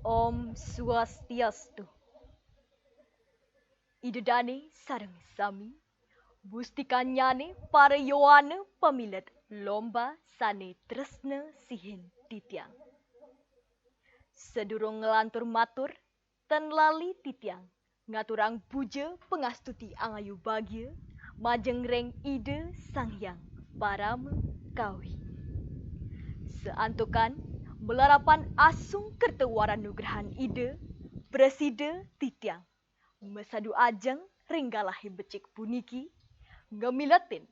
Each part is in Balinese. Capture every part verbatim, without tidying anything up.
Om Swastiastu. Ida dane sareng sami, mustikanyane para yowana pamilet lomba sane tresna sihin titiang. Sadurung nglantur matur, ten lali titiang ngaturang puja pangastuti angayu bagia majeng ring Ida Sang Hyang Parama Kawi. Saantukan malarapan asung kerta waranugrahan Ida, prasida titiang masadu ajeng ring galahe becik puniki ngamiletin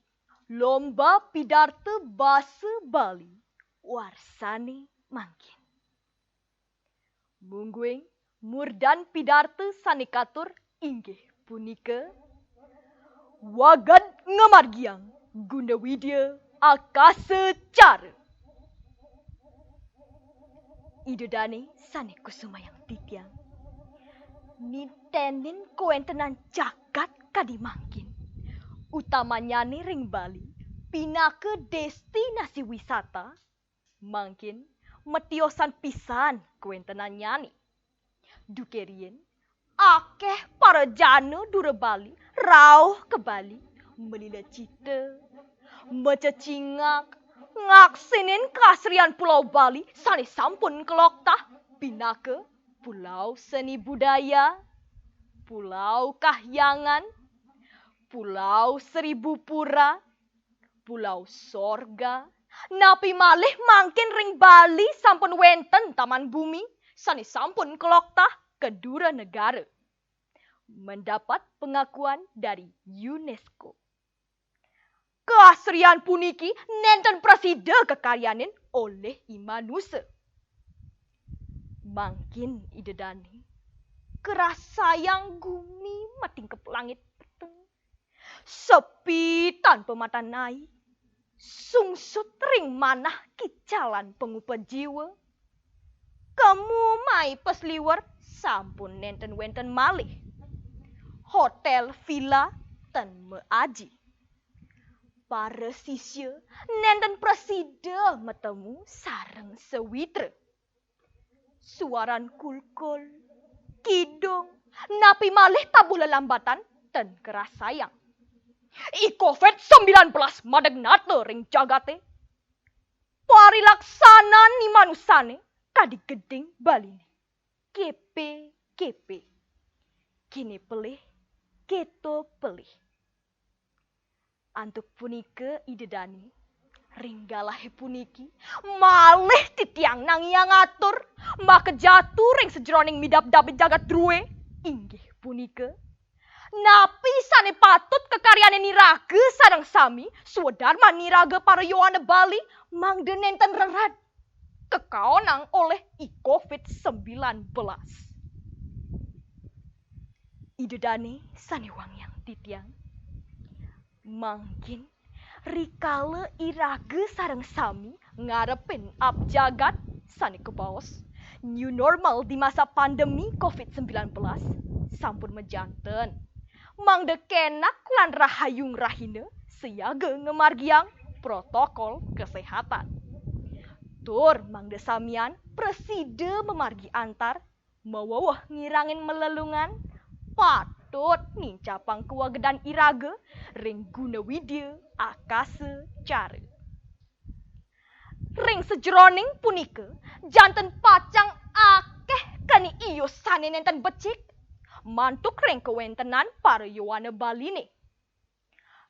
lomba pidarta basa Bali warsane mangkin. Mungguing murdan pidarta sane katur inggih punika, wagad ngamargiang guna widya akasa cara. Ida dane sane kusumayang titiang, nitenin kawentenan jagat kadi mangkin, utamanyane ring Bali, pinaka destinasi wisata, mangkin matiosan pisan kawentenannyane. Duke riin, akeh parajana dura Bali rauh ka Bali, malila cita, macecingak, ngaksenin kaasrian Pulau Bali sane sampun kaloktah, pinaka Pulau Seni Budaya, Pulau Kahyangan, Pulau Seribu Pura, Pulau Sorga, napi malih mangkin ring Bali sampun wenten Taman Bumi sane sampun kaloktah ka dura negara, mendapat pengakuan dari UNESCO. Kaasrian puniki nenten prasida kakaryanin olih i manusa. Mangkin Ida dane karasayang gumi matingkep langit peteng, sepi tanpa matan ai, sungsut ring manah kicalan pangupa jiwa. Kemu mai pasliwer sampun nenten wenten malih. Hotel villa ten maaji. Para sisya nenten prasida matemu sareng sawitra. Suaran kulkul, kidung, napi malih tabuh lelambatan ten karasayang. I covid sembilan belas madeg nata ring jagate. Parilaksanan i manusane kadi geding Baline. Kepe, kepe. Kene pelih, keto pelih. Antuk punika Ida dane, ring galahe puniki, malih titiang nangiang atur, makejatu ring sajeroning midabdabe jagat drue, inggih punika, napi sane patut kakaryanin iraga sareng sami swadarman iraga para yowana Bali mangda nenten rered kakaonang olih i covid sembilan belas. Ida dane sane wangiang titiang, mangkin rikala iraga sareng sami ngarepin apjagat sane kabaos new normal di masa pandemi covid sembilan belas sampun majanten, mangda kenak lan rahayu ngrahina sayaga ngamargiang protokol kesehatan. Tur mangda samian prasida mamargi antar, maweweh ngirangin malelungan, patut nincapang kawagedan iraga ring guna widya akasa cara. Ring sajeroning punika, janten pacang akeh kani ius sane nenten becik, mantuk ring kawentenan para yowana Baline.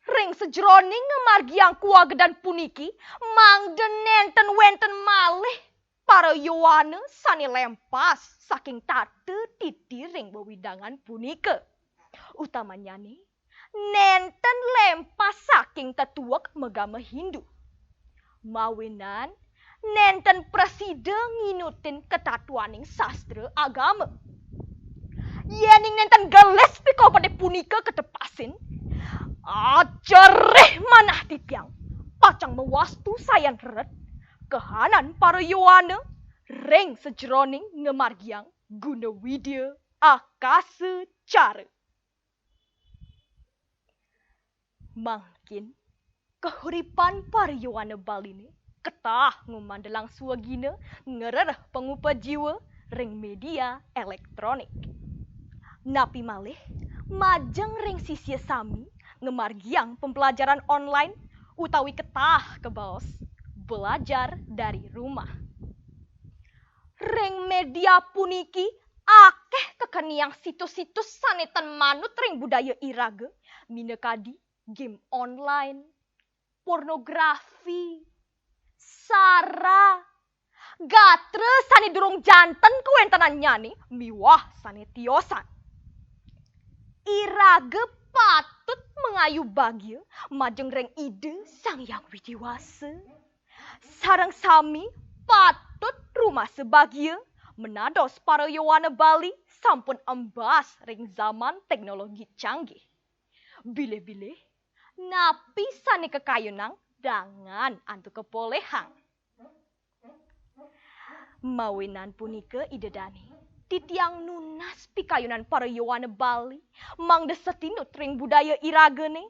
Ring sajeroning ngamargiang kawagedan puniki, mangda nenten wenten malih para yowana sane lempas saking tata titi ring wewidangan punika. Utamanyane, nenten lempas saking tetuek magama Hindu. Mawinan nenten prasida nginutin katatuaning sastra agama. Yening nenten gelis pikobete punika katepasin, ajerih manah titiang pacang mawastu sayan rered kahanan para yowana ring sajeroning ngamargiang guna widya akasa cara. Mangkin kahuripan para yowana Baline ketah ngumandelang swagina ngrereh pangupa jiwa ring media elektronik. Napi malih majeng ring sisia sami ngamargiang pembelajaran online utawi ketah kabaos belajar dari rumah. Ring media puniki akeh kakeniang situs-situs sane tan manut ring budaya iraga, minakadi game online, pornografi, sara, gatra sane durung janten kawentenannyane miwah sane tiosan. Iraga patut mangayu bagia majeng ring Ida Sang Hyang Widi Wasa. Sareng sami patut rumasa bagia menados para yowana Bali sampun embas ring zaman teknologi canggih. Bilih-bilih, napi sane kakayunang dangan antuk kapolihang. Mawinan punika, Ida Dane, titiang nunas pikayunan para yowana Bali mangda satinut ring budaya iragane.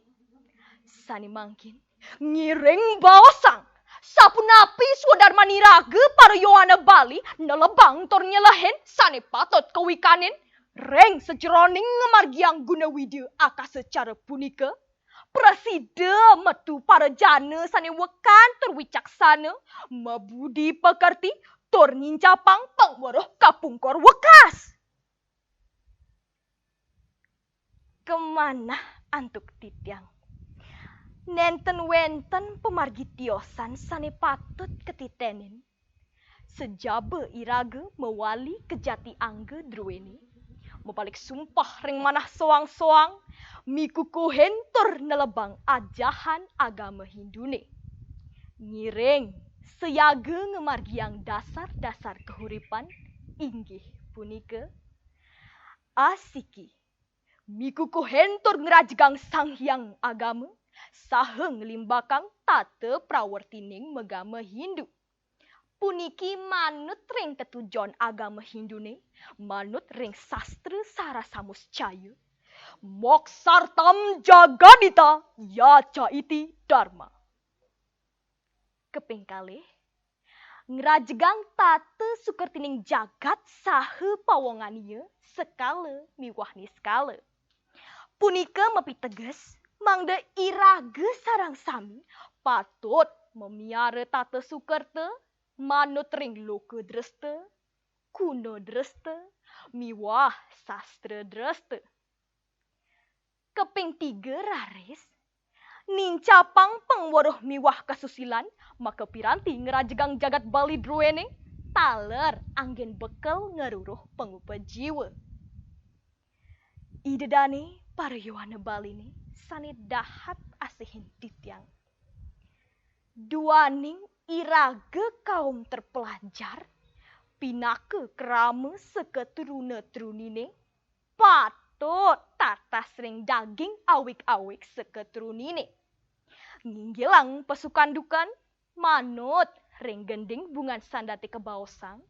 Sane mangkin, ngiring baosang, sapunapi swadarman iraga para yowana Bali nelebang tur nyelehin sane patut kawikanin ring sajeroning ngamargiang guna widya akasa cara punika. Prasida metu para jana sane wekan tur wicaksana, mabudi pakerti, tur nincapang pangweruh kapungkur wekas. Kamanah antuk titiang. Nenten wenten pamargi tiosan sane patut katitenin. Sajaba iraga mawali ka jati angga druene, mapalik sumpah ring manah soang-soang, mikukuhin tur nelebang ajahan agama Hindune. Ngiring sayaga ngamargiang dasar-dasar kahuripan inggih punika asiki, mikukuhin tur ngrajegang Sang Hyang Agama, saha nglimbakang tata prawertining magama Hindu. Puniki manut ring tetujon agama Hindune, manut ring sastra Sarasamuscaya, moksartam jagadhita yaca iti dharma. Kaping kalih, ngrajegang tata sukertining jagat saha pawongania sekala miwah niskala. Punika mapiteges mangda iraga sareng sami patut mamiara tata sukerta manut ring loka dresta, guna dresta, miwah sastra dresta. Kaping tiga raris, nincapang pangweruh miwah kasusilan, maka piranti ngrajegang jagat Bali druene taler anggen bekel ngaruruh pangupa jiwa. Ida dane para yowana Baline sane dahat asihin titiang. Duaning iraga kaum terpelajar, pinaka krama saka truna-trunine, patut tatas ring daging awig-awig saka trunine. Nginggilang pasukan dukan, manut ring gending bungan sandate kabaosang.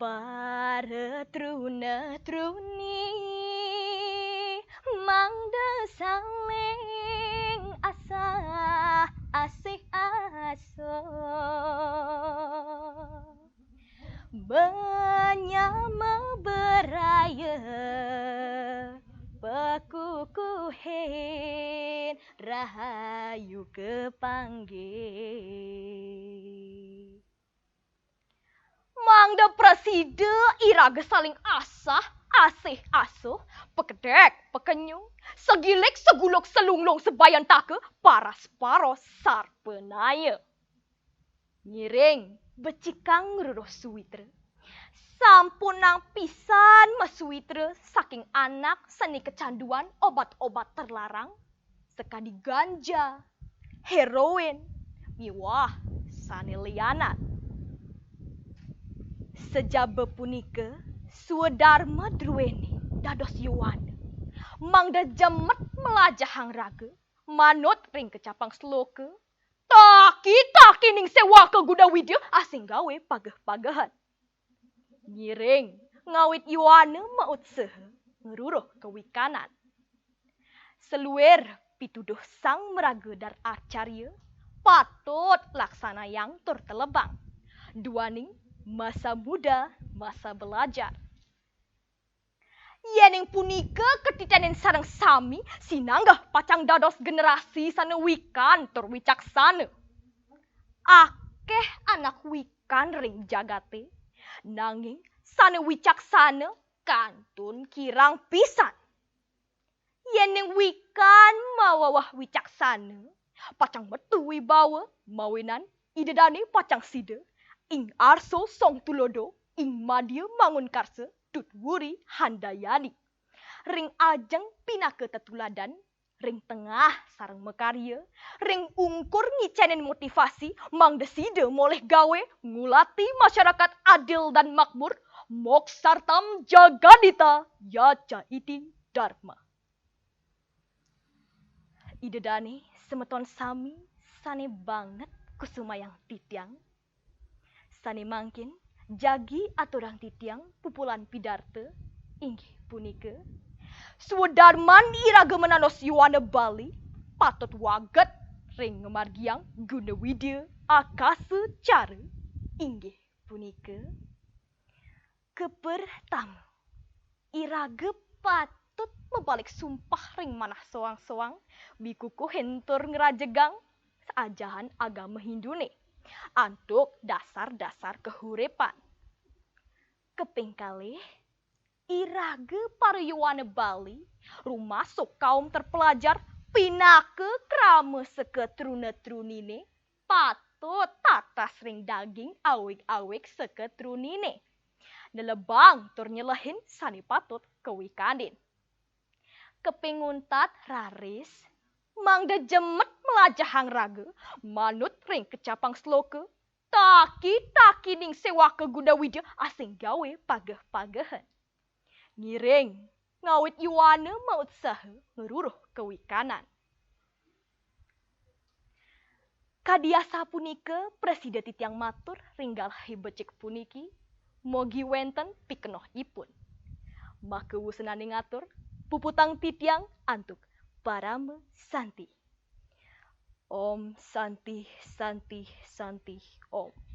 Para truna-truni mangda saling asah asih asuh. Menyama beraya pakukuhin rahayu kapanggih. Mangda prasida iraga saling asah, asih asuh, pakedek, pakenyung, sagilik, saguluk, salunglung, sabayantaka, paras-paros, sarpanaya. Ngiring, becikang ngruruh suwitra. Sampunang pisan masawitra saking anak sane kacanduan obat-obat terlarang, sakadi ganja, heroin, miwah sane lianan. Sajaba punika, swadarma druene dados yowana, mangda jemet mlajahang raga, manut ring kecapang sloka, taki-takining sewaka guna widya asing gawe pageh-pagehan. Ngiring, ngawit yowana mautsaha ngruruh kawikanan. Saluir pituduh Sang Mraga Dar Acarya patut laksanayang tur telebang. Duaning Masa muda, masa belajar. Yéning punika katitanin sareng sami sinanggeh pacang dados generasi sané wikan tur wicaksana. Akéh anak wikan ring jagaté, nanging sané wicaksana kantun kirang pisan. Yéning wikan maweweh wicaksana, pacang metu wibawa, mawinan Ida dané pacang sida ing arsa Sang Tulodo, ing madya mangun karsa Dut Wuri Handayani. Ring ajeng pinaka tetuladan, ring tengah sareng makarya, ring ungkur ngicénin motivasi mangda sida molih gawé ngulati masyarakat adil dan makmur, moksartham jagadhita yacca iti dharma. Ida dané semeton sami sané banget kusumayang titiang. Sané mangkin jagi aturang titiang pupulan pidarta inggih punika, swadarman iraga manandos yowana Bali patut waget ring ngamargiang guna widya akasa cara inggih punika. Kapertama, iraga patut mabalik sumpah ring manah soang-soang, mikukuhin tur ngrajegang ajahan agama Hinduné antuk dasar-dasar kahuripan. Kaping kalih, iraga para yowana Bali, rumasuk kaum terpelajar, pinaka krama seka truna-truniné, patut tatas ring daging awig-awig seka truniné. Nelebang tur nyelehin sané patut kawikanin. Kaping untat raris, mangda jemet mlajahang raga, manut ring kecapang sloka, "Taki-takining séwaka guna widya asing gawé pageh-pagehan." Ngiring, ngawit yowana mautsaha ngruruh kawikanan. Kadi asapunika prasida titiang matur ring galahé becik puniki, mogi wénten pikenohipun. Maka wusanane ngatur, puputang titiang antuk Parama Santi. Om Santi, Santi, Santi, Om.